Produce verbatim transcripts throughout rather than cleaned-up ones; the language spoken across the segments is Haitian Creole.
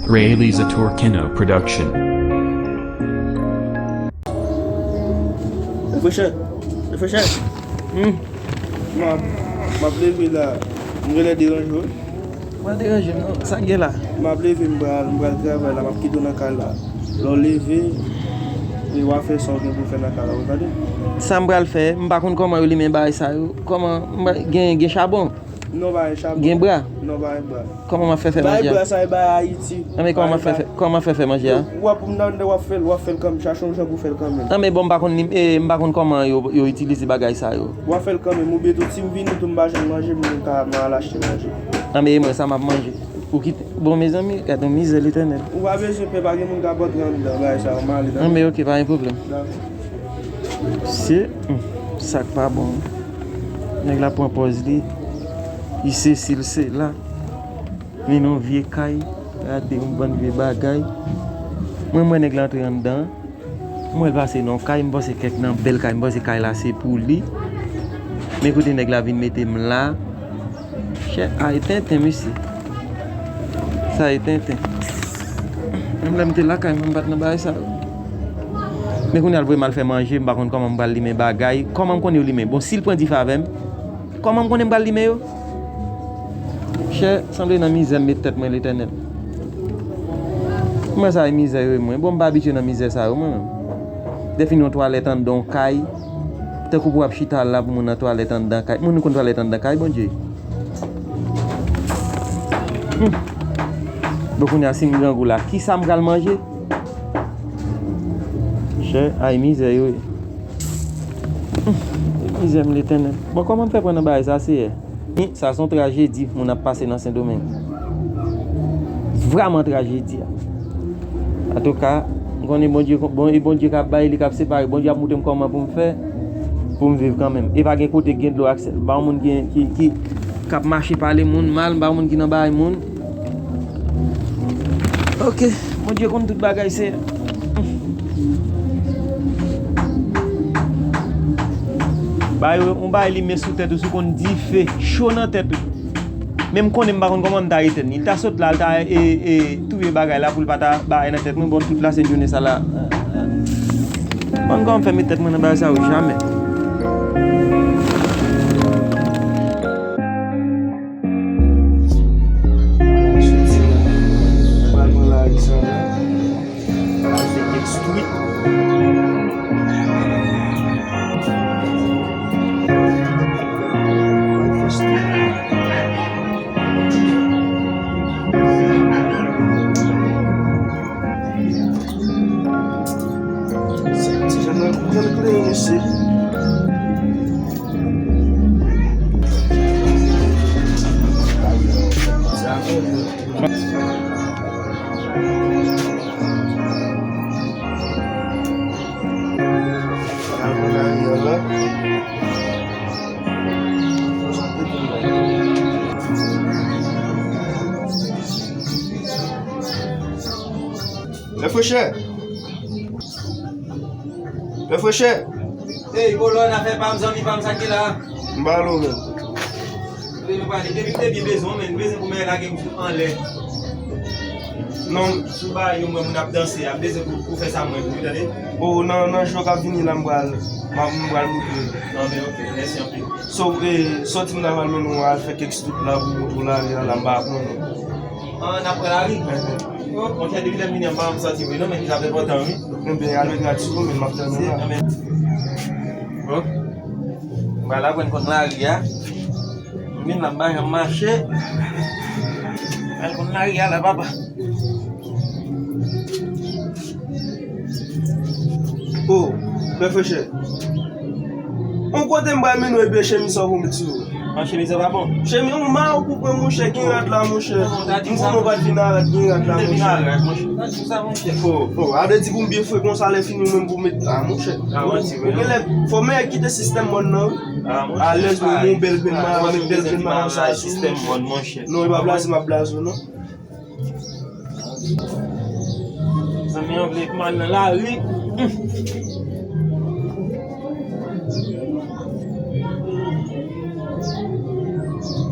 Rayleigh Zatorkino Production. Refresh. Refresh. Hmm. M ap, m ap leve la. M genlè deranje w. Mwen deranje m non. Sa k gen la? M ap leve, m pral, m pral travay la, m ap kite w nan kay la. Lè w leve, e w a fè sa w gen pou w fè nan kay la, ou tande? Sa m pral fè, m pa konn kòman yo limen bagay sa yo. Kòman, m pa, gen, gen chabon? Non, pa gen chabon. Gen bra? Non, pa gen bra. Kòman m ap fè fè manje a? Bay bra sa, e bay Ayiti. Anben, kòman m ap fè fè, kòman m ap fè fè manje a? W ap, w ap fè l, w ap fè l kanmenm, chache yon jan pou w fè l kanmenm. Anben, bon, m pa konn li, e, m pa konn kòman yo, yo itilize bagay sa yo. W ap fè l kanmenm, oubyen tou, si m vini tou, m pa jwenn manje, m ka, m al achte manje. Anben, e mwen, sa m ap manje. Ou kite, bon, mezanmi, gad yon mizè, Letènèl. Ou pa bezwen pè, pa gen moun k ap antre anndan bagay sa yo, m ale, tande. Anben, oke, pa gen pwoblèm. Dakò. Se, hmm, sa k pa bon. Nèg la pran pòz li. Li sesi, l sela. Men nan vye kay, gade yon bann vye bagay. Mwen, mwen nèg la antre anndan. Mwen, l pase nan kay, m panse kèk nan bèl kay, m panse kay la se pou li. Men kote nèg la vin mete m la. Chè, a, e tenten, mesye. Sa e tenten. Menm lè m te lakay mwen, m pa t nan bagay sa yo. Men kounye a l voye m al fè manje, m pa konn kòman m pral limen bagay. Kòman m konnen yo limen? Bon, si l pran dife avè m, kòman m konnen m pral limen yo? Chè, sanble nan mizè m met tèt mwen, Letènèl. Mwen sa e mizè yo ye mwen. Bon, m pa abitye nan mizè sa yo, mwen menm. Dèfini yon twalèt anndan yon kay. Tankou pou w ap chita la pou moun nan twalèt anndan kay. Moun konn twalèt anndan kay, Bondye. Hmm. Bon, kounye a, si m grangou la, kisa m pral manje? Chè, ay, mizè yo ye. Hmm. Mizè m, Letènèl. Bon, kòman m fè pran nan bagay sa, Seyè? Sa se yon trajedi moun ap pase nan Sendomeng. Vrèman trajedi a. Antouka, m konnen Bondye, bon, e Bondye k ap bay, li k ap separe. Bondye ap montre m kòman pou m fè, pou m viv kanmenm. E pa gen kote k gen dlo ak sèl. Pa yon moun gen, ki, ki, k ap mache pale moun mal, pa yon moun ki nan bagay moun. Oke, Bondye konn tout bagay, Seyè. Bay yon bagay limen sou tèt ou, si w konn dife cho nan tèt ou. Men m konnen m pa konn kòman m ta etenn li. Li ta sot la, li ta, e, e, touye bagay la pou l pa ta bagay nan tèt mwen. Bon, tout la sent jounen sa la. M pa konn kòman m fè met tèt mwen nan bagay sa yo, jamè. Soti la, pral pran lari sa la. Al fè kèk street. Al fè street. Ti jèn nan, jèn kleren mesye. Lè freche. Lè freche. Ey, Kolòn, afè pa m, zanmi pa m, sa ki la? M ba l ou menm. Kote nou prale? Depi m te byen bezwen w, men m bezwen pou m al lage m sou anlè. Non. Sou ba yo, mwen, moun ap danse a, m bezwen pou, pou fè sa mwen, pou, tande? O, nan, nan jou k ap vini la, m pral, m ap, m pral moutre. Anben, oke, mèsi anpil. So, e, sòti m ta pral mennen w al fè kèk street la pou moutre w lari a la, m pa konnen. An, n ap pran lari? Enhen. O, monchè, depi lè m vini an, m pa janm sòti vre non, men ki sa ap enpòtan wi. Enben, al met rad sou ou, men m ap tann ou la. Bon. M pral aprann konn lari a. M vin la, m pa janm mache. M pral konn lari a la, papa. O, frè Frechè. Yon kote m pral mennen w epi e chemiz sa w pou met sou ou. An, chemiz sa pa bon. Chemiz, yon ma ou pou pran monchè, gen rad la monchè. M konnen w pa t vin a rad, gen rad la monchè. O, o, a vle di pou m byen fre konsa lè fini ou menm pou w met la monchè. Ou genlè fò men kite sistèm mòn nan wi. Alèz menm yon bèl grenn ma, met bèl grenn ma sa sou ou. Non, e pa blaze m ap blaze w non. Zanmi an vle pou m al nan lari.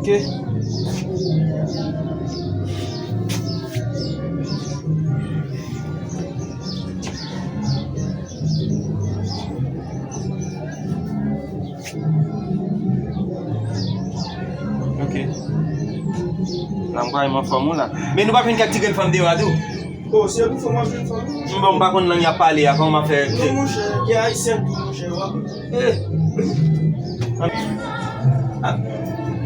Ok. Nan m pa anfòm ou la. Men nou pa konn kèk ti grenn fanm deyò a tou. Oh, se pou fanm ap jwenn fanm. M bon, m pa konn lang y ap pale a, kòman m ap fè? Non, monchè, gen ayisyen tou, monchè, w ap. Eh.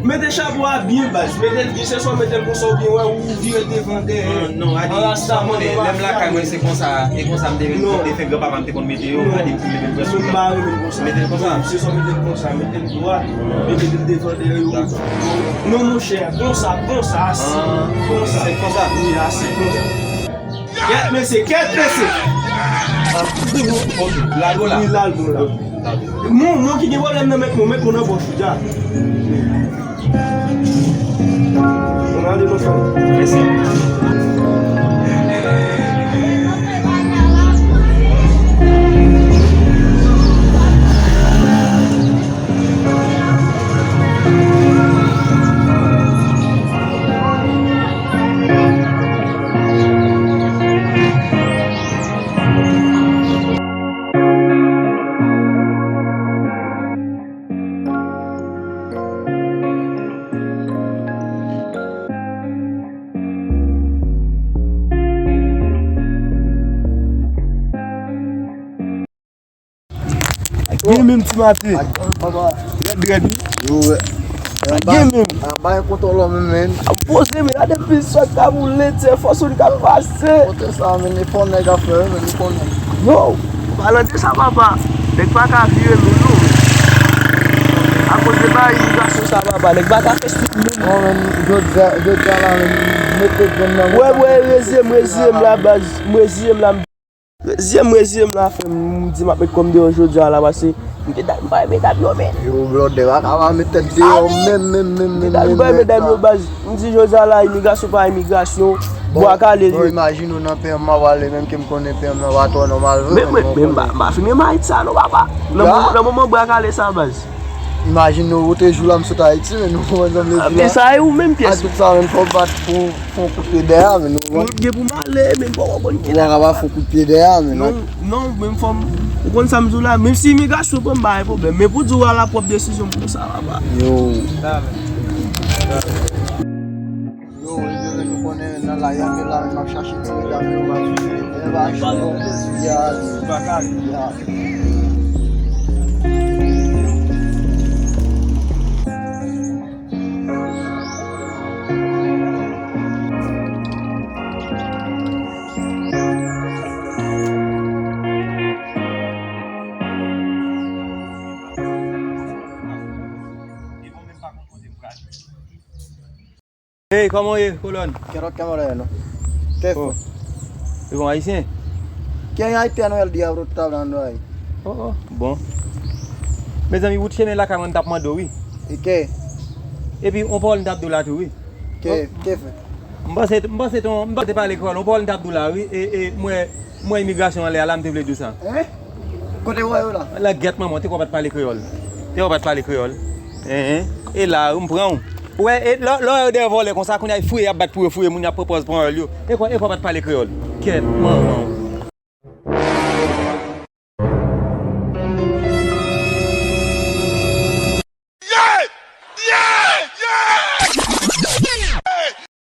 Mete chapo a byen baz, mete l byen, se swa mete l konsa oubyen wè ou vire devan dèyè. Non, non, Adi, sa konnen, lè m lakay mwen se konsa, e konsa m te, m te fè granpapa m te konn mete yo, Adi m te mete l konsa. Mete l konsa. Se swa mete l konsa, mete l dwat, mete l devan dèyè yo. Non, monchè, konsa, konsa, ase. Konsa. Se konsa. Wi, ase, konsa. Kèt mesye, kèt mesye. Lal bon la. Wi, lal bon la. Moun, moun ki gen pwoblèm nan met moun, met moun nan pòch ou dja. Bon, ale nou fè. Mèsi. Gen menm ti maten. Rèd, rèd, wi. Yo, wè. Gen menm. Anba yon kontwòl menm, men. Ap poze, men gade plis sa k ap boule, tè fòs ou li k ap pase. Kote sa, men, e fò nèg ap fè, men, nou konnen. Yo, palan de sa, papa. Nèg pa ka vire nou, non. Akoz de bagay imigrasyon sa, papa. Nèg pa ka fè stil, non. Non, men, jodi a, jodi a la, men, mete grenn nan. Wè, wè, reziye m, reziye m la, baz. M reziye m la, m Reziye m, reziye m la, frè m. M di m ap met kò m deyò jodi a la, paske m te ta, m pa renmen dam yo, men. Yo, blòdè, pa ka pa met tèt deyò, menm, menm, menm, menm, menm, menm, menm, baz. M di jodi a la, imigrasyon pa imigrasyon, bwa kale. Bon, imajine w nan pè m, m ap pale, menm ke m konnen pè m nan pa twò nòmal vre, men, men, men, m pa, m pa fin renmen Ayiti sa, non, papa. Nan moman, nan moman bwa kale sa, baz. Imajine w, ou te jou la, m sot Ayiti, men nou konprann sa m vle di a. Men sa e ou menm, pyès. A tout sa, men fò w bat pou Fè yon kout pye dèyè, men nou konprann. Ou gen pou m ale, men m poko konn kilè. Ou pa ka fè yon kout pye dèyè, men non. Non, non, men fò m, ou konn sa m di w la, menm si imigrasyon pran m, pa gen pwoblèm. Men pou di w a la pwòp desizyon m pran sa, papa. Yo. Yo, e vre, nou konnen nan lari a, men la, men m ap chache ti medam yo, m ap chache. Ya. Hey, kòman w ye, kolòn? Kèt, kòman w ye, non? Kèt. Oh. Ou se yon ayisyen? Ki ayisyen w ye di a, bro, tab la, non? Oh, oh, bon. Mezanmi, wout chemen lakay mwen, m t ap mande w, wi. E ke? Epi, on pawòl m t ap di w la tou, wi. Ke, ke fè? M panse, m panse ton, m panse te pale kreyòl, on pawòl m t ap di w la, wi. E, e, mwen, Mwen imigrasyon anlè a la, m te vle di w sa. Hein? Kote w wè yo la? Langèt manman w, te kwè w pa t pale kreyòl. Te kwè w pa t pale kreyòl. Hein, hein. E la, m pran w. Ou wè, e, lè, lè w wè yo dèyè vòlè konsa, kounye a, fouye y ap bat pou yo, fouye moun y ap pran pòz pran vòl yo. E kwè, e kwè w pa t pale kreyòl. Kèt, manman w.